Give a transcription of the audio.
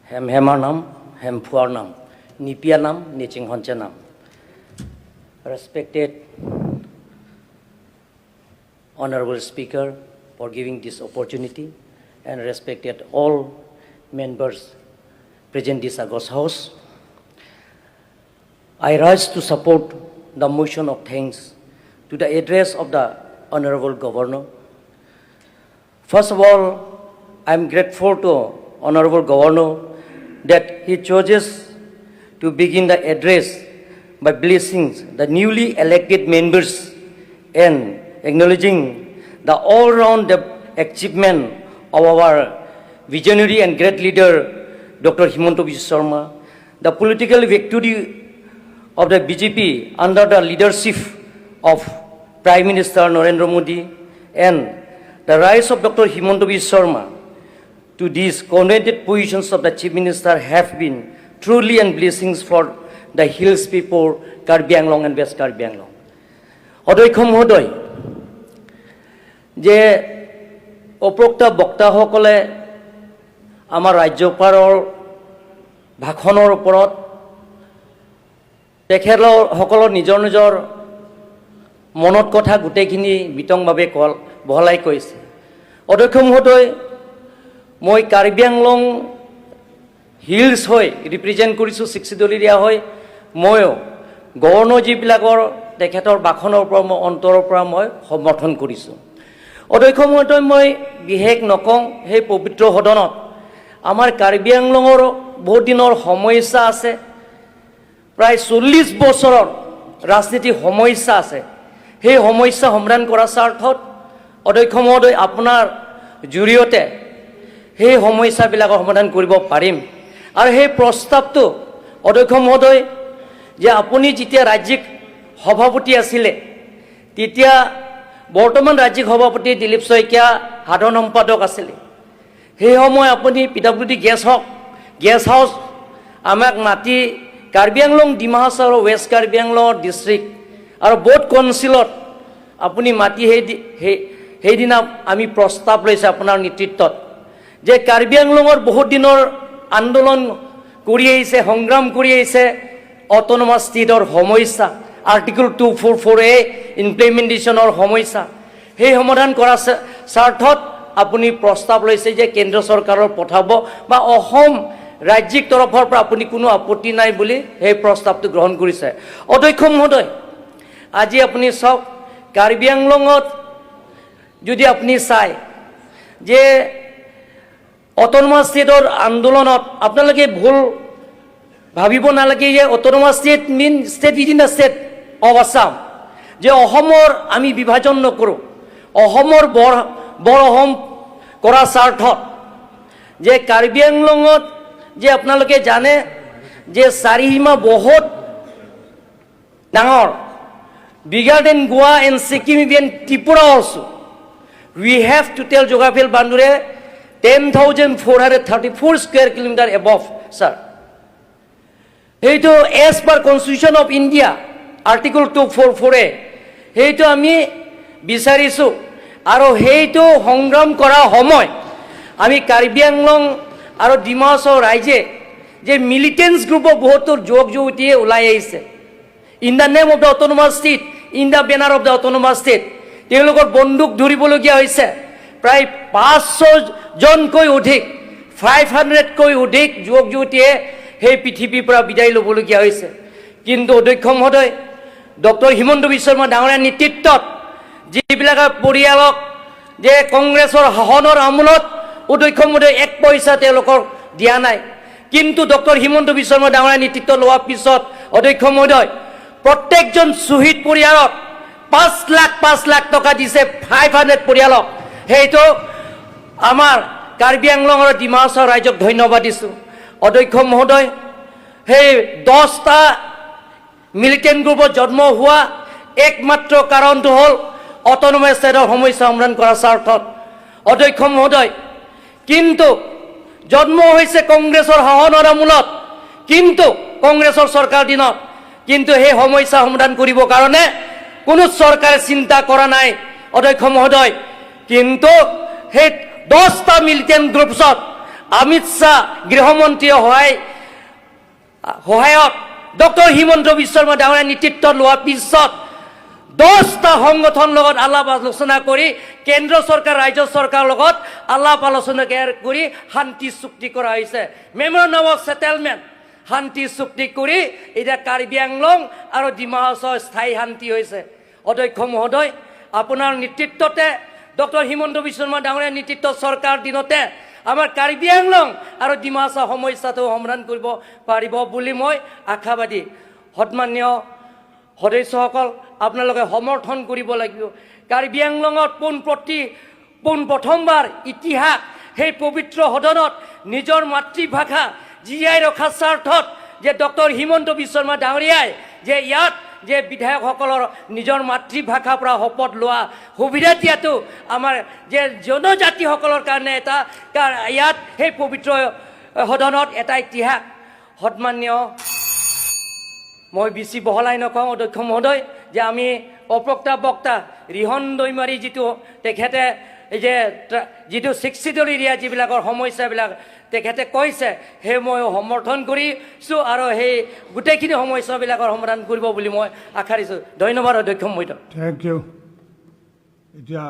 Hem Hemar Nam, Hem Phuar Nam, Nipia Nam, Niching Honche Nam. Respected Honorable Speaker for giving this opportunity and respected all members present this august House. I rise to support the motion of thanks to the address of the Honorable Governor. First of all, I am grateful to Honorable Governor that he chooses to begin the address by blessing the newly elected members and acknowledging the all-round achievement of our visionary and great leader, Dr. Himanta Biswa Sarma, the political victory of the BJP under the leadership of Prime Minister Narendra Modi and the rise of Dr. Himanta Biswa Sarma to these coveted positions of the Chief Minister have been truly and blessings for the hills people, Karbi Anglong and West Karbi Anglong. অধ্যক্ষ মহোদয়, যে উপৰোক্ত বক্তাসকলে আমাৰ ৰাজ্যপালৰ ভাষণৰ ওপৰত তেখেতসকলৰ নিজৰ নিজৰ মনত কথা গোটেইখিনি বিতংভাৱে কল বহলাই কৈছে। অধ্যক্ষ মহোদয়, মই কাৰ্বি আংলং হিলছ হৈ ৰিপ্ৰেজেণ্ট কৰিছোঁ, ছিক্স চিডুল এৰিয়া হৈ। ময়ো গভৰ্ণৰ যিবিলাকৰ তেখেতৰ ভাষণৰ পৰা মই অন্তৰৰ পৰা মই সমৰ্থন কৰিছোঁ। অধ্যক্ষ মহোদয়, মই বিশেষ নকওঁ। সেই পবিত্ৰ সদনত আমাৰ কাৰ্বি আংলঙৰ বহুত দিনৰ সমস্যা আছে, প্ৰায় 40 বছৰৰ ৰাজনীতিক সমস্যা আছে। সেই সমস্যা সমাধান কৰাৰ স্বাৰ্থত, অধ্যক্ষ মহোদয়, আপোনাৰ জৰিয়তে সেই সমস্যাবিলাকৰ সমাধান কৰিব পাৰিম। আৰু সেই প্ৰস্তাৱটো, অধ্যক্ষ মহোদয়, যে আপুনি যেতিয়া ৰাজ্যিক সভাপতি আছিলে, তেতিয়া বৰ্তমান ৰাজ্যিক সভাপতি দিলীপ শইকীয়া সাধাৰণ সম্পাদক আছিলে। সেই সময় আপুনি পি ডাব্লিউ ডি গেষ্ট হওক গেষ্ট হাউচ আমাক মাতি কাৰ্বি আংলং, ডিমা হাছাও আৰু ৱেষ্ট কাৰ্বি আংলঙৰ ডিষ্ট্ৰিক্ট আৰু ব'থ কাউন্সিলত আপুনি মাতি সেইদিনা আমি প্ৰস্তাৱ লৈছে আপোনাৰ নেতৃত্বত যে কাৰ্বি আংলঙৰ বহুত দিনৰ আন্দোলন কৰি আহিছে, সংগ্ৰাম কৰি আহিছে, অট'নমাছ ষ্টেটৰ সমস্যা, আৰ্টিকল 244A ইমপ্লিমেণ্টেশ্যনৰ সমস্যা, সেই সমাধান কৰাৰ স্বাৰ্থত আপুনি প্ৰস্তাৱ লৈছে যে কেন্দ্ৰ চৰকাৰৰ পঠাব বা অসম ৰাজ্যিক তৰফৰ পৰা আপুনি কোনো আপত্তি নাই বুলি সেই প্ৰস্তাৱটো গ্ৰহণ কৰিছে। অধ্যক্ষ মহোদয়, আজি আপুনি চাওক, কাৰ্বি আংলঙত যদি আপুনি চায় যে অট'নমাছ ষ্টেটৰ আন্দোলনত আপোনালোকে ভুল ভাবিব নালাগে যে autonomous state mean state within the state of Assam, যে অসমৰ আমি বিভাজন নকৰোঁ। অসমৰ বৰ বৰ অসম কৰাৰ স্বাৰ্থত যে কাৰ্বি আংলঙত যে আপোনালোকে জানে যে চাৰিসীমা বহুত ডাঙৰ, bigger than Goa and Sikkim, even Tripura also. We have total geographical boundary 10,434 square kilometer above, sir. সেইটো as per Constitution of India, Article 244A, সেইটো আমি বিচাৰিছোঁ। আৰু সেইটো সংগ্ৰাম কৰা সময় আমি কাৰ্বি আংলং আৰু ডিমা হাছাও ৰাইজে যে মিলিটেণ্টছ গ্ৰুপৰ বহুতো যুৱক যুৱতীয়ে ওলাই আহিছে in the name of the autonomous state, in the banner of the autonomous state, তেওঁলোকৰ বন্দুক ধৰিবলগীয়া হৈছে। প্ৰায় 500 জনকৈ অধিক, 500তকৈ অধিক যুৱক যুৱতীয়ে সেই পৃথিৱীৰ পৰা বিদায় ল'বলগীয়া হৈছে। কিন্তু অধ্যক্ষ মহোদয়, ডক্টৰ হিমন্ত বিশ্ব শৰ্মা ডাঙৰীয়াৰ নেতৃত্বত যিবিলাকৰ পৰিয়ালক যে কংগ্ৰেছৰ শাসনৰ আমোলত, অধ্যক্ষ মহোদয়, এক পইচা তেওঁলোকক দিয়া নাই, কিন্তু ডক্টৰ হিমন্ত বিশ্ব শৰ্মা ডাঙৰীয়াৰ নেতৃত্ব লোৱাৰ পিছত, অধ্যক্ষ মহোদয়, প্ৰত্যেকজন শ্বহীদ পৰিয়ালক 5 লাখ 5 লাখ টকা দিছে, 500 পৰিয়ালক। সেইটো আমাৰ কাৰ্বি আংলং আৰু ডিমা হাছাও ৰাইজক ধন্যবাদ দিছোঁ। অধ্যক্ষ মহোদয়, সেই 10টা মিলিটেণ্ট গ্ৰুপত জন্ম হোৱা একমাত্ৰ কাৰণটো হ'ল অট'নমাছ ষ্টেটৰ সমস্যা সমাধান কৰাৰ স্বাৰ্থত। অধ্যক্ষ মহোদয়, কিন্তু জন্ম হৈছে কংগ্ৰেছৰ শাসনৰ আমোলত, কিন্তু কংগ্ৰেছৰ চৰকাৰ দিনত, কিন্তু সেই সমস্যা সমাধান কৰিবৰ কাৰণে কোনো চৰকাৰে চিন্তা কৰা নাই। অধ্যক্ষ মহোদয়, কিন্তু সেই 10টা মিলিটেণ্ট গ্ৰুপছত অমিত শ্বাহ গৃহমন্ত্ৰীয়ে সহায়ত ডক্টৰ হিমন্ত বিশ্ব শৰ্মা ডাঙৰীয়া নেতৃত্ব লোৱাৰ পিছত 10টা সংগঠনৰ লগত আলাপ আলোচনা কৰি, কেন্দ্ৰ চৰকাৰ, ৰাজ্য চৰকাৰৰ লগত আলাপ আলোচনা কৰি শান্তি চুক্তি কৰা হৈছে। মেমৰেণ্ডাম অফ ছেটেলমেণ্ট, শান্তি চুক্তি কৰি এতিয়া কাৰ্বি আংলং আৰু ডিমা হাছাওৰ স্থায়ী শান্তি হৈছে। অধ্যক্ষ মহোদয়, আপোনাৰ নেতৃত্বতে, ডক্টৰ হিমন্ত বিশ্ব শৰ্মা ডাঙৰীয়াৰ নেতৃত্ব চৰকাৰ দিনতে আমাৰ কাৰ্বি আংলং আৰু ডিমা হাছাও সমস্যাটো সমাধান কৰিব পাৰিব বুলি মই আশাবাদী। সন্মানীয় সদস্যসকল, আপোনালোকে সমৰ্থন কৰিব লাগিব। কাৰ্বি আংলঙত পোন প্ৰথমবাৰ ইতিহাস, সেই পবিত্ৰ সদনত নিজৰ মাতৃভাষা জীয়াই ৰখাৰ স্বাৰ্থত যে ডক্টৰ হিমন্ত বিশ্ব শৰ্মা ডাঙৰীয়াই যে ইয়াত যে বিধায়কসকলৰ নিজৰ মাতৃভাষাৰ পৰা শপত লোৱা সুবিধা দিয়াটো আমাৰ যে জনজাতিসকলৰ কাৰণে এটা ইয়াত সেই পবিত্ৰ সদনত এটা ইতিহাস। সন্মানীয়, মই বেছি বহলাই নকওঁ অধ্যক্ষ মহোদয়, যে আমি অপ্ৰক্তা বক্তা ৰিহন দৈমাৰী যিটো তেখেতে এই যে যিটো ছিক্স এৰিয়া যিবিলাকৰ সমস্যাবিলাক তেখেতে কৈছে, সেই মই সমৰ্থন কৰিছোঁ আৰু সেই গোটেইখিনি সমস্যাবিলাকৰ সমাধান কৰিব বুলি মই আশা দিছোঁ। ধন্যবাদ অধ্যক্ষ মহোদয়। Thank you. এতিয়া